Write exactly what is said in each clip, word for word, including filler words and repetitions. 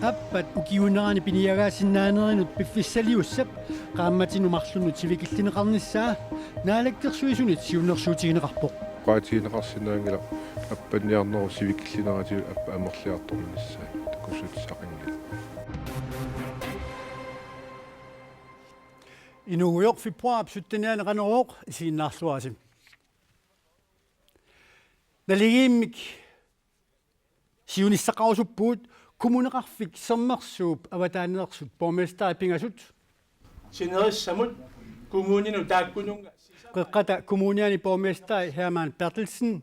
Appat ukiuunerani piniagaasinnaaneranut piffissaliussap qaammatinut marlunnut sivikillineqarnissaa Naalakkersuisunit siunnersuutigineqarpoq. Oqaatigineqarsinnaanngilaq appanniarnerup sivikillineratigut appat amerliartornissaa takussutisaqanngilaq. Inuugujoq februaarip syttenianni Qanorooq isiginnaarluarisi. Naligiimmik siunissaqarusuppugut Kommuneqarfik Sermersuup avataaneersut borgmesterip pingasut. Sinerissamut kommuninut taakkununnga Qeqqata Kommuniani borgmesteri Hermann Berthelsen,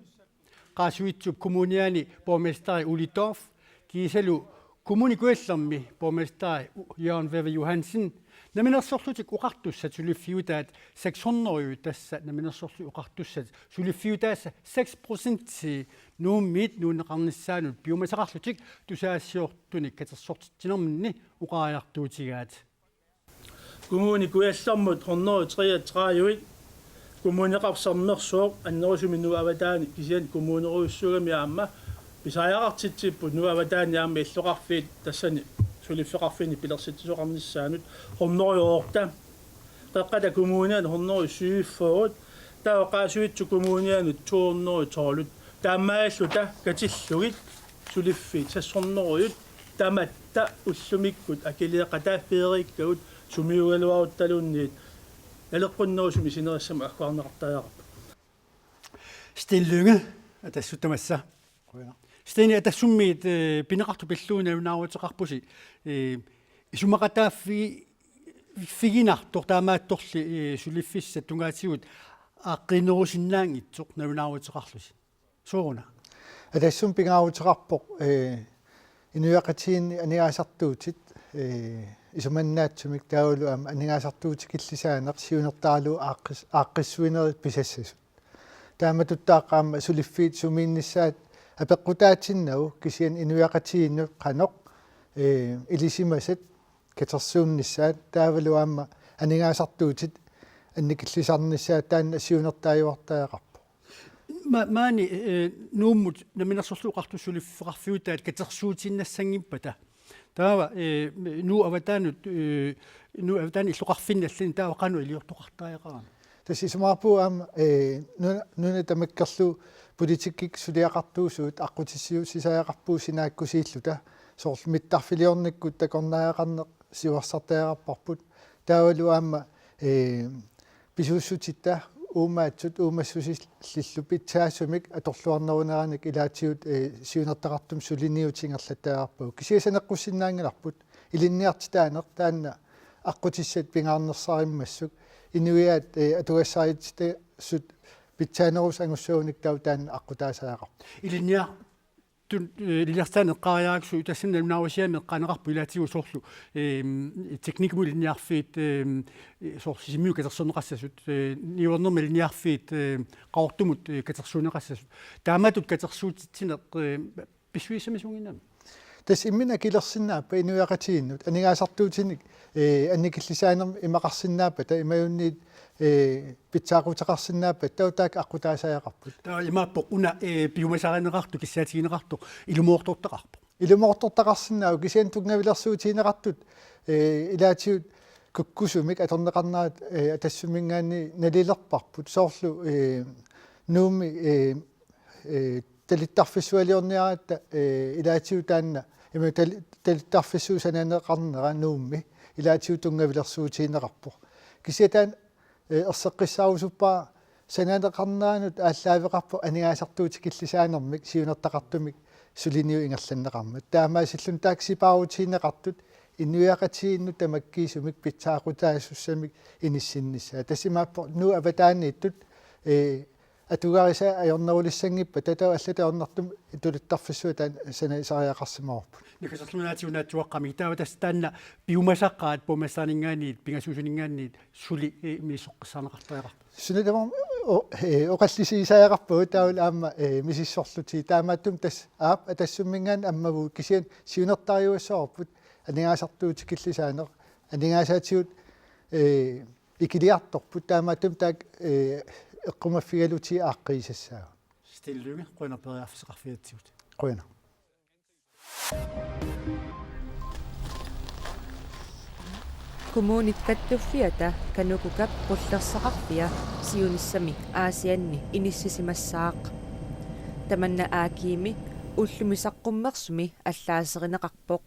Qaasuitsup Kommuniani borgmesteri Ole Dorph, kiisalu Kommune Kujallermi borgmesteri Jørgen Wæver Johansen, Namminersorlutik Oqartussat suliffiutaat seks hundrede, tassa Namminersorlutik Oqartussat suliffiutaasa seks procent Nuummiit nuunneqarnissaannut piumasaqarlutik tusagassiortunik katersortitsinerminni oqariartuutigaat. Kommune Kujallermut hundrede treogtredive, Kommuneqarfik Sermersuup annerusumik Nuup avataani kisianni kommunerujussuugami aamma pisariaqartitsipput Nuup avataani aamma illoqarfiit tassani suliffeqarfinni pilersitsisoqarnissaannut hundrede otte, Qeqqata Kommuniani hundrede syvogfyrre, taava Qaasuitsup Kommunianut to hundrede tolv, taamaalilluta katillugit suliffiit seks hundrede tamatta ullumikkut akiliiqataaffigereerikkagut sumiugaluaruttaluunniit naleqqunnerusumik sinerissamut agguarneqartariaqarput. Steen Lynge, Atassut tamassa. Qujanaq. Steen, Atassumiit, eh, pineqartoq pillugu nalunaaruteqarpusi, eh, isumaqataaffi-, figinartoq taamaattorli, eh, suliffissat tungaatigut aaqqiinerusinnaanngitsoq nalunaaruteqarlusi. Sooruna? Atassummi pingaaruteqarpoq, eh, inuiaqatigiinni aningaasartuutit, eh, isumannaatsumik taavalu aamma aningaasartuutikillisaaneq siunertaralugu aaqqis-, aaqqissuinerit pisassasut. Taamatuttaaq aamma suliffiit sumiinnissaat apeqqutaatinnagu kisianni inuiaqatigiinnut qanoq, eh, ilisimasat katersuunnissaat taavalu aamma aningaasartuutit annikillisarnissaat taanna siunertaraluartariaqarpoq. Ma-, maani, eh, Nuummut Namminersorlutik Oqartussat suliffeqarfiutaat katersuutiinnassanngippata. Taava, eh, Nuup avataanut, eh, Nuup avataani illoqarfinni allani taava qanoq iliortoqartariaqarami? Tassa isumaqarpunga aamma, eh, nuna, nuna tamakkerlugu politikkikkut suliaqartuusugut aqqutissiuussisariaqarpugut sinaakkusiilluta, soorlu mittarfiliornikkut takornariaqarneq siuarsartariaqarparput. Taavalu aamma, eh, pisuussutitta uumaatsut uumassusillillu pitsaasumik atorluarneruneranik ilaatigut, eh, siunertaqartumik suliniutit ingerlattariaqarpagut. Kisianni saneqqussinnaanngilarput ilinniartitaaneq taanna aqqutissat pingaarnersarimmassuk inuiaat, eh, atugassariittitaasut pitsaanerusoq angussagunik taava taanna aqqutaasariaqarpoq. Ilinniar-, tun-, eh, ilinniartitaaneq eqqaariarakku tassani nalunaarusiami eqqaaneqarpoq ilaatigut soorlu, ehm, teknikkimut ilinniarfiit, ehm, soorlu Sisimiut katersorneqassasut, eh, niuernermut ilinniarfiit, eh, Qaqortumut, eh, katersuunneqassasut. Taamatut katersuutitsineq, eh, pissusissamisuunnginnami? Tassa imminut akilersinnaappat inuiaqatigiinnut aningaasartuutinik, eh, annikillisaanermik imaqarsinnaappata imaluunniit, eh, pitsaaquteqarsinnaappata taava taakku aqqutaasariaqarput. Taava imaappoq una, eh, piumasarineqartoq, kissaatigineqartoq ilumoortortaqarpoq. Ilumoortortaqarsinnaavoq kisianni tunngavilersuutigineqartut, eh, ilaatigut kukkusumik atorneqarnerat, eh, Atassuminngaanniit nalilerparput. Soorlu, eh, Nuummi, eh, eh, talittarfissualiorniaratta, eh, ilaatigut taanna, ima tali-, talittarfissuup sananeqarnera Nuummi, ilaatigut tunngavilersuutigineqarpoq. Kisianni taanna, eh, erseqqissaarusuppara sananeqarneranut aallaaveqarpoq aningaasartuutikillisaanermik siunertaqartumik suliniut ingerlanneqarmat. Taamaasilluni taakku sipaarutigineqartut inuiaqatigiinnut tamakkiisumik pitsaaqutaasussamik inissinnissaat. Tassa imaappoq Nuup avataaniittut, eh, atugarisat ajornerulissanngippata taava allatut ajornartumik talittarfissuaq taanna sanasariaqarsimavarput. Nakasallunaatigut naatsuaqqamik taava tassa taanna piumasaqaat borgmesterininngaanniit, pingaartumininngaanniit suli, eh, misissoqqissaarneqartariaqarpoq. Suna tamarmi o-, eh, oqallisigisariaqarpagut taavalu aamma, eh, misissorlutigit taamaattumik tassa aap Atassuminngaanniit ammavugut kisianni siunertariuassavarput aningaasartuutikillisaaneq aningaasaatigut, eh, ikiliartorput taamaattumik taakku, eh, eqqumaffigalutit aaqqiisassaagut. Stillyge, qujanaq periarfissaqarfigatsigut. Qujanaq. Kommunit kattuffiata KANUKOKA-p qullersaqarfia siunissami Aasianni inissisimassaaq. Tamanna Akimi ullumi saqqummersumi allaaserineqarpoq.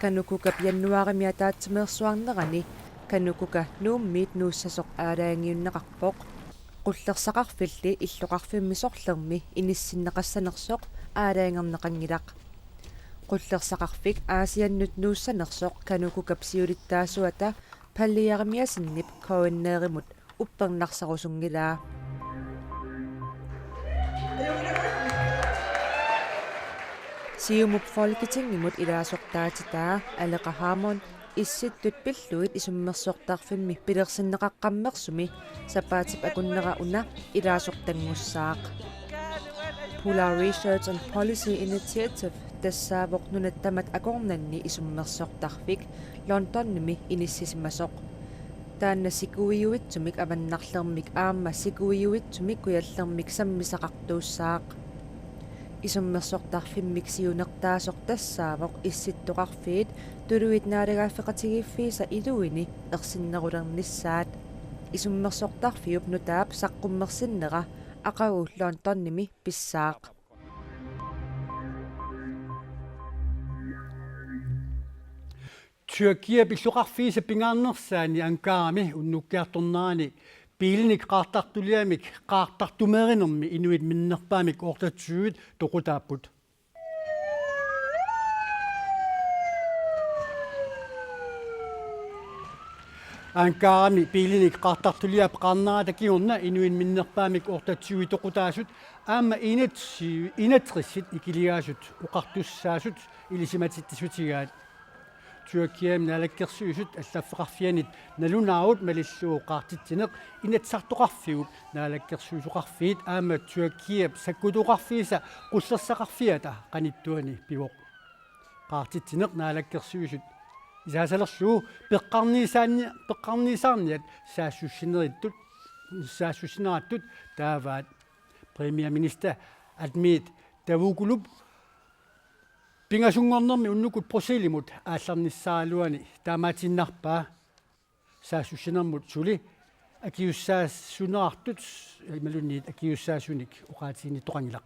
KANUKOKA-p januaarimi ataatsimeersuarnerani KANUKOKA Nuummiit nuussasoq aalajangiunneqarpoq. Qullersaqarfilli illoqarfimmi sorlermi inissinneqassanersoq aalajangerneqanngilaq. Qullersaqarfik Aasiannut nuussanersoq KANUKOKA-p siulittaasuata Palle Jeremiassenip K N R-imut uppernarsarusunngilaa. Siumup Folketingimut ilaasortaatitaa Aleqa Hammond Issittut pillugit isummersortarfimmi pilersinneqaqqammersumi sapaatip akunnera una ilaasortanngussaaq. Polar Research and Policy Initiative tassaavoq nunat tamat akornanni isummersortarfik Londonimi inissisimasoq. Taanna sikuiuitsumik avannarlermik aamma sikuiuitsumik kujallermik sammisaqartuussaaq. Isummersortarfimmik siunertaasoq tassaavoq Issittoqarfiit tuluit naalagaaffeqatigiiffiisa iluini ersinnerulernissaat. Isummersortarfiup nutaap saqqummersinnera aqagu Londonimi pissaaq. Tyrkiap illoqarfiisa pingaarnersaani Ankarami unnukkiartornerani biilinik qaartartuliamik qaartartumeerinermi inuit minnerpaamik otteogtyve toqutaapput. Ankarami biilinik qaartartuliap qaarnerata kingorna inuit minnerpaamik otteogtyve toqutaasut aamma enogtyve, enogtresit ikiligaasut oqartussaasut ilisimatitsissutigaat. Tyrkiami naalakkersuisut allaffeqarfianit nalunaarut malillugu qaartitsineq Inatsisartoqarfiup naalakkersuisoqarfiit aamma Tyrkiap sakkutuuqarfiisa qullersaqarfiata qanittuani pivoq. Qaartitsineq naalakkersuisut isaasalerlugu peqqarniisaanni-, peqqarniisaarniat saassussineritut, saassussinerattut taavaat. Premierminister Ahmet Davutoglup pingasunngornermi unnukkut Brysselimut aallarnissaaraluani taamaatiinnarpaa. Saassussinermut suli akisussaasunerartut imaluunniit akisussaasunik oqaatiginnittoqanngilaq.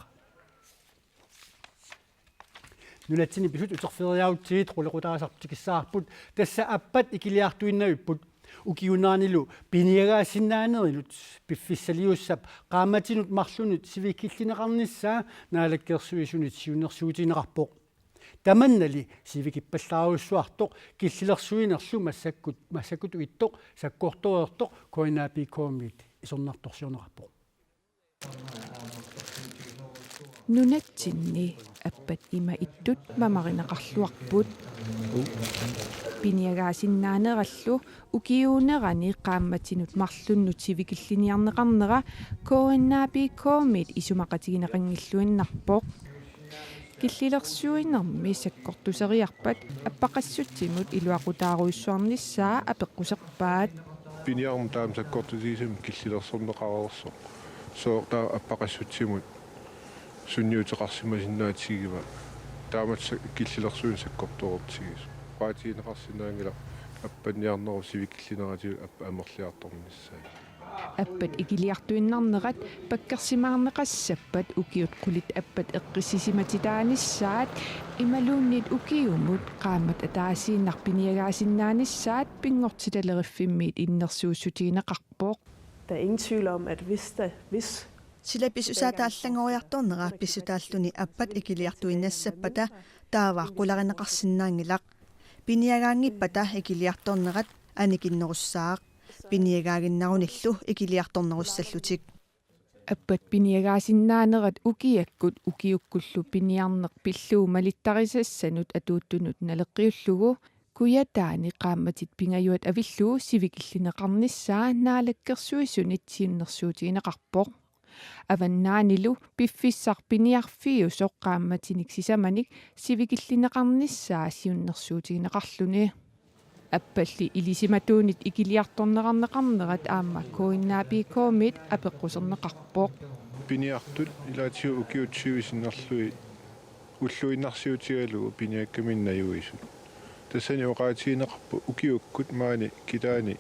Nunatsinni pisut uterfigeriarutsigit qulequtaarisartut tikissavarput, tassa appat ikiliartuinnavipput. Ukiuuneranilu piniagaasinnaaneranut piffissaliussap qaammatinut marlunnut sivikillineqarnissaa naalakkersuisunit siunnersuutigineqarpoq. Tamannali sivikippallaarujussuartoq killilersuinerlu massakkut, massakkutut ittoq sakkortoreertoq K N A P K-miit isornartorsiorneqarpoq. Nunatsinni appat ima ittut mamarineqarluarput. Piniagaasinnaanerallu ukiuunerani qaammatinut marlunnut sivikilliniarneqarnera K N A P K-miit isumaqatigineqanngilluinnarpoq. Killilersuinermi sakkortuseriarpat appaqassutsimut iluaqutaarujussuarnissaa apeqquserpaat. Piniarnermut taama sakkortutigisumik killilersorneqareersoq. Sooq taava appaqassutsimut sunniuteqarsimasinnaatigiva. Taamatut sa-, killilersuineq sakkortoortigisoq. Oqaatigineqarsinnaanngilaq appanniarnerup sivikillineratigut appat amerliartornissaat. Appat ikiliartuinnarnerat pakkersimaarneqassappat ukiut qulit appat eqqissisimatitaanissaat imaluunniit ukiumut qaammat ataasiinnaq piniagaasinnaanissaq pinngortitaleriffimmiit innersuussutigineqarpoq. Der er ingen tvivl om, at hvis der, hvis Sila pisusaata allanngoriartornera pissutaalluni appat ikiliartuinnassappata taava qularineqarsinnaanngilaq. Piniagaanngippata ikiliartornerat anikinnerussaaq. Piniagaaginnarunillu ikiliartornerussallutik. Appat piniagaasinnaanerat ukiakkut ukiukkullu piniarneq pillugu malittarisassanut atuuttunut naleqqiullugu Kujataani qaammatit pingajuat avillugu sivikillineqarnissaa naalakkersuisunit siunnersuutigineqarpoq. Avannaanilu piffissaq piniarfiusoq qaammatinik sisamanik sivikillineqarnissaa siunnersuutigineqarluni. Appalli ilisimatuunit ikiliartorneqarneqarnerat aamma K N A P K-miit apeqquserneqarpoq. Piniartut ilaatigut ukiut tyve sinnerlugit ulluinnarsiutigalugu piniakkaminnik najuisut. Tassani oqaatigineqarpoq ukiukkut maani kitaani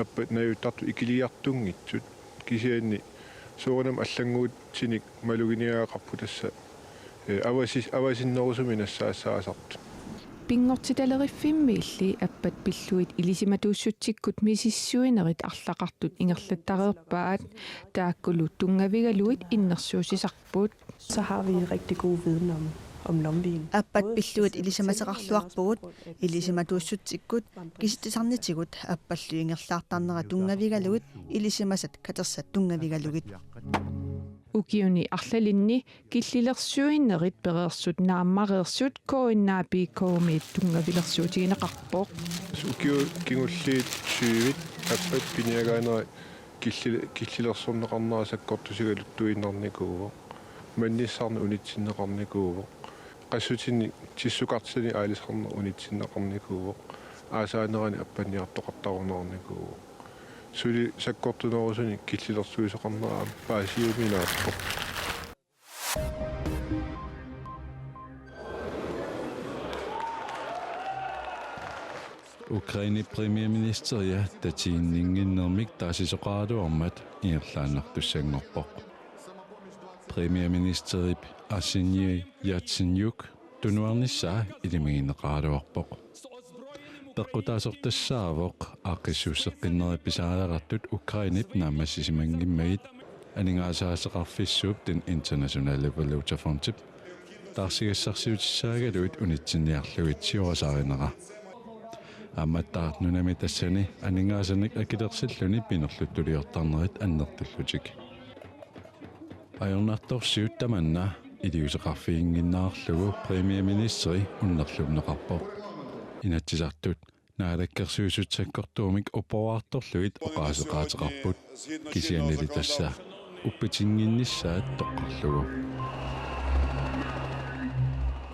appat najuttartut ikiliartunngitsut, kisianni soorunami allannguutinik maluginiagaqarput tassa, eh, avasis-, avasinnerusumik nassaassaasartut. Pinngortitaleriffimmilli appat pillugit ilisimatuussutsikkut misissuinerit arlaqartut ingerlattareerpaat, taakkulu tunngavigalugit innersuussisarput. Så har vi rigtig god viden om, om lomvien. Appat pillugit ilisimaseqarluarpugut, ilisimatuussutsikkut kisitsisarnitigut appallu ingerlaartarnerat tunngavigalugit ilisimasat katersat tunngavigalugit. Ukiuni arlalinni killilersuinerit pereersut naammareersut K N A P K-miit tunngavilersuutigineqarpoq. Ukiut kingulliit tyvit appat piniagaanera killi-, killilersorneqarnera sakkortusigaluttuinnarnikuuvoq. Mannissarneq unitsinneqarnikuuvoq. Qassutinnik tissukartitanik aalisarneq unitsinneqarnikuuvoq. Aasaanerani appanniartoqartarunaarnikuuvoq. Suli sakkortunerusunik killilersuisoqarnera aamma paasiuminaappoq. Ukrainep premierministeria tatiginninnginnermik taasisoqaraluarmat ingerlaannartussanngorpoq. Premierministerip Arsenij Jatsenjuk tunuarnissaa ilimagineqaraluarpoq. Peqqutaasortassaavoq aaqqissuusseqqinnerit pisariaqartut Ukrainep naammassisimanngimmagit aningaasaateqarfissuup Den Internationale Valutafondi taarsigassarsiutissaagaluit unitsinniarlugit siorasarinera. Aammattaaq nunami tassani aningaasanik akilersilluni pinerluttuliortarnerit annertuullutik. Ajornartorsiut tamanna iliuuseqarfiginnginnerarlugu premierministeri unnerlunneqarpoq. Inatsisartut Naalakkersuisut sakkortuumik upperorartorlugit oqaaseqaateqarput, kisiannili tassa uppitinnginnissaat toqqarlugu.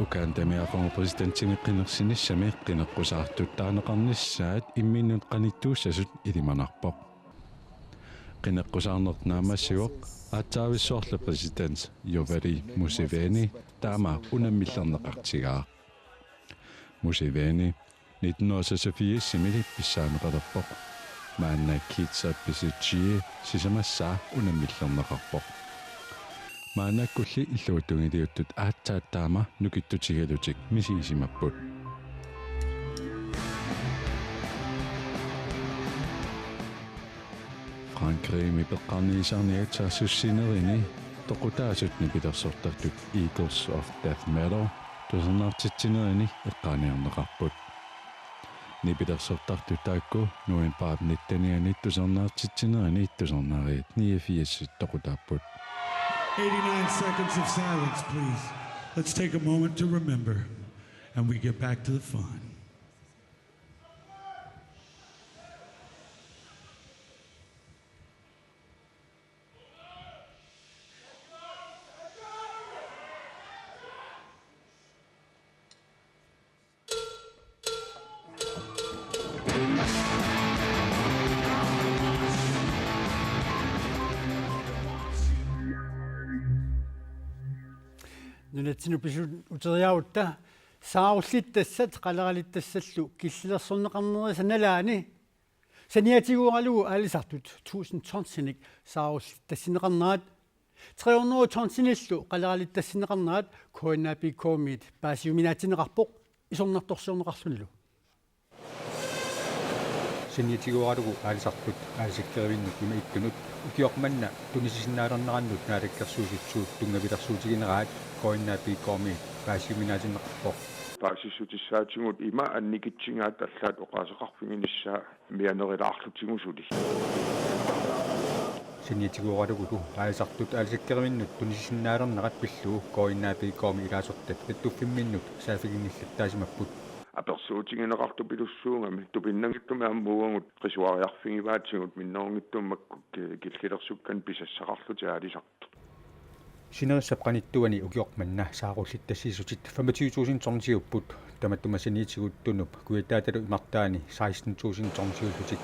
Ugandami aqagu præsidentimik qinersinissami qineqqusaartut taaneqarnissaat imminnut qanittuussasut ilimanarpoq. Qineqqusaarneq naammassivoq aatsaavissuarli præsident Yoweri Museveni taama unammillerneqartigaa. Museveni nitten hundrede og seksogfirs-imili pissaaneqalerpoq. Maanna Kizza Besigye sisamassaa unammillerneqarpoq. Maannakkulli illuatungiliuttut aatsaat taama nukittutigalutik misigisimapput. Frankrigimi peqqarniisaarniat saassussinerini toqutaasut nipilersortartut Eagles of Death Metal tusarnaartitsinerini eqqaaniarneqarput. Nipilersortartut taakku novembarip nittenianni tusarnaartitsinerini tusarnaariat niogfirs toqutaapput. Eighty-nine seconds of silence, please. Let's take a moment to remember, and we get back to the fun. Nunatsinnut pisut uteriarutta saarullittassat qaleralittassallu killilersorneqarnerisa nalaani saniatigooralugu aalisartut tusind tonsinik saarullittassineqarnerat tre hundrede tonsinillu qaleralittassinneqarnerat K N A P K-miit paasiuminaatsinneqarpoq isornartorsiorneqarlunilu. Saniatigooralugu aalisartut aalisakkerivinnut ima ittunut ukioq manna tunisisinnaalernerannut naalakkersuisut suut tunngavilersuutigineraat K N A P K-miit paasiuminaatinneqarpoq. Paasissutissaatigut ima annikitsigaat allaat oqaaseqarfiginissaa mianerilaarlutigu suli. Saniatigooralugu aalisartut aalisakkerivinnut tunisisinnaalernerat pillugu K N A P K-mi ilaasortat kattuffimminnut saaffiginnillattaasimapput. Apersuutigineqartupilussuugami tupinnanngitsumik aamma uagut qisuariarfigivaatigut minnerunngitsumik makku ki-, killilersukkanik pisassaqarlutik aalisartut. Sinerissap qanittuani ukioq manna saarullittassiissutit femogtyve tusind tonsiupput, tamatuma saniatigut Tunup kujataatalu imartaani seksten tusind tonsiullutik.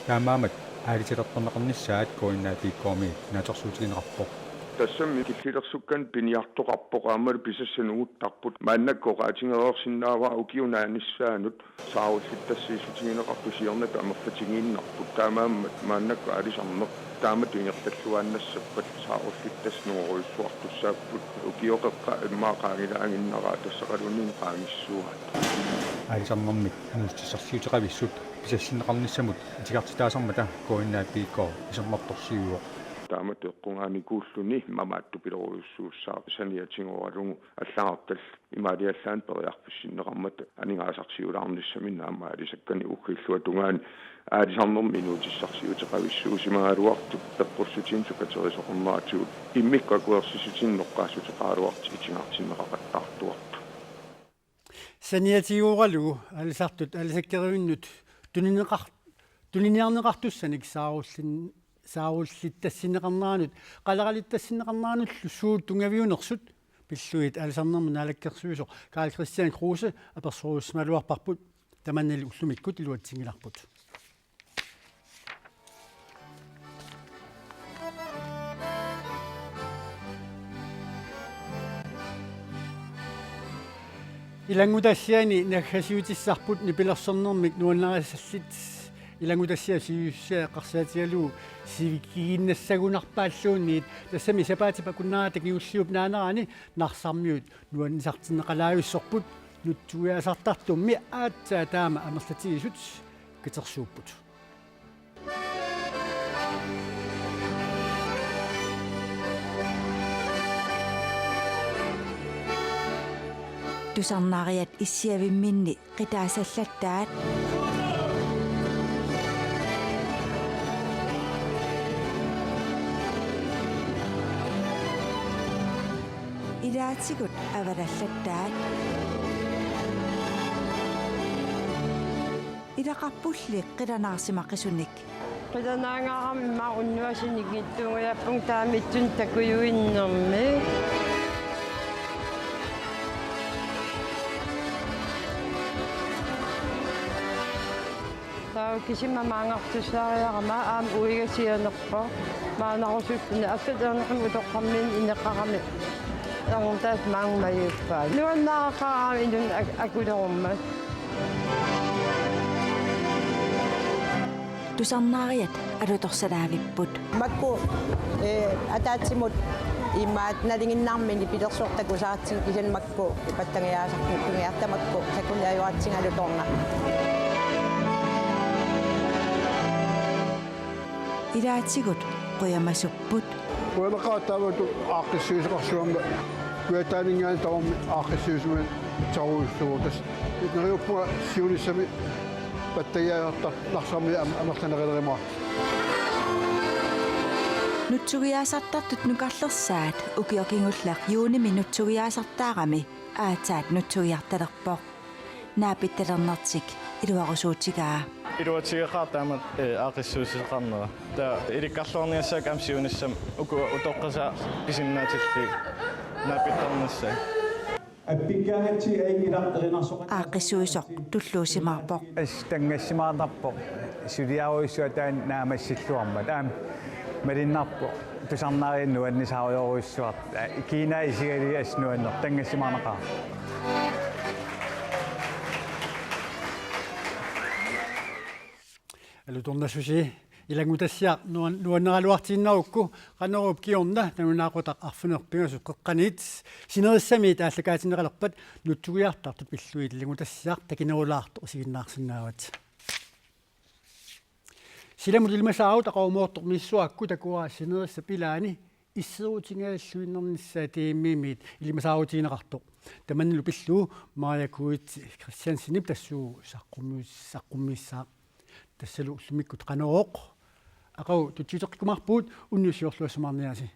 Taamaammat aalisalertorneqarnissaat K N A P K-miit naatsorsuutigineqarpoq. Tassami killilersukkanik piniartoqarpoq aammalu pisassat nunguttarput. Maannakkut oqaatigereersinnaavara ukiup naanissaanut saarullittassiissutigineqartut siornatut amerlatigiinnarput. Taamaammat maannakkut aalisarneq taamatut ingerlalluaannassappat saarullittassat nungorujussuartussaapput. Ukioqeqqa immaqa qaangilaaginnarpaa, tassaqaluunniit qaangissuaat. Aalisarnermik inuussutissarsiuteqavissut pisassinneqarnissamut itigartitaasarmata K N A P K isernertorsiuvoq. Taamatut eqqugaanikuulluni mamaattupiloorujussuussaaq saniatigooralugu allagartallit imaaliallaannaq periarfissinneqarmata aningaasarsiulaarnissaminnik aamma aalisakkanik. Ukiulluatungaani aalisarnermi inuutissarsiuteqavissuusimagaluartut peqqussutinik sukaterisoqarneratigut immikkut akuersissutinik noqqaassuteqaraluartut itigartinneqaqattaartuartut. Saniatigooralugu aalisartut aalisakkerivinnut tunineqar-, tuniniarneqartussanik saarullin-, saarullittassineqarneranut, qaleralittassinneqarneranullu suut tunngaviunersut pillugit Aalisarnermut Naalakkersuisoq Karl-Kristian Kruse apersorujussuusimaluarparput, tamannalu ullumikkut iluatsinngilarput. Ilanngutassiani naggasiutissarput nipilersornermik nuannarisallit. Ilanngutassiap sivisutigut eqqarsaatigalugu sivikiginnassagunarpaalluunniit, tassami sapaatip akunnerata kingulliup naanerani Narsarmiut nuannisartinneqalaavissorput. Nutsugiaasartartummi aatsaat taama amerlatigisut katersuupput. Tusarnaariat issiavimminni qitaasallattaat. Ilaatigut avalallattaat. Ilaqarpulli qilanaarsimaqisunik. Qilanaangaarami immaqa unnuaq sinikitsuunngilappunga taama ittunik takujuinnermi. Taava kisima maanngartussaariarama aamma uiga sianerpoq. Maannarusuttuni assaternermi utoqqarmiini ineqarami. Erngutaat maanga majuppaa. Nuannaaqaaq aamma inunnut ak-, akulerummat. Tusarnaariat alutorsalaavipput. Makku, eh, ataatsimut imaat nalinginnarmik nipilersortaq kusaatsin kisianni makku pattagiaasartut tungiarta makku sakuniajuatsigalutorna. Ilaatigut qujamasupput. Qujanaqaaq taamatut aaqqissuisoqarsimammat, kujataaninngaanniit tamarmik aaqqissuisimammat saarujussuuvoq, tassa neriuppunga siunissami pattagiaasartaq Narsarmiut am-, amerlanerulerumaartut. Nutsugiaasartartut nukarlersaat ukioq kingulleq juunimi nutsugiaasartaarami aatsaat nutsugiartalerpoq. Naapittalernertik iluarusuutigaa. Iluatigeqaaq taamatut, eh, aaqqissuussisoqarnera. Taava ilikkarluarniassaaq aamma siunissami uku utoqqasaat pisinnaatillugit naapittarnissaat. Aaqqissuisoq tulluusimaarpoq. As tanngassimaarnarpoq suliarujussuaq taanna naammassilluarmat. Aamma malunnarpoq tusarnaariat nuannisaarujorujussuartut. Kiinaa isigalugu assut nuannerpoq, tanngassimaarnaqaaq. Alutornassusia, ilanngutassiaq nuan-, nuanneraluartiinnarukku, Qanoruup kingorna nalunaaqutaq arfineq-pingasut qeqqaniit sinerissamiit aallakaatinneqalerpat nutsugiartartut pillugit ilanngutassiaq takinerulaartoq isiginnaarsinnaavat. Silamut ilimasaarut aqagumoortoq misissuarakku takuara sinerissap ilaani issiuutigalluinnarnissaa D M I-miit ilimasaarutigineqartoq. Tamannalu pillugu Maria Kuitse Christiansenip tassuugu saqqummius-, saqqummiissaaq. Tassalu ullumikkut Qanorooq. Aqagu tutsiuteqqikkumaarpugut, unnussiorluassamaarniaritsi.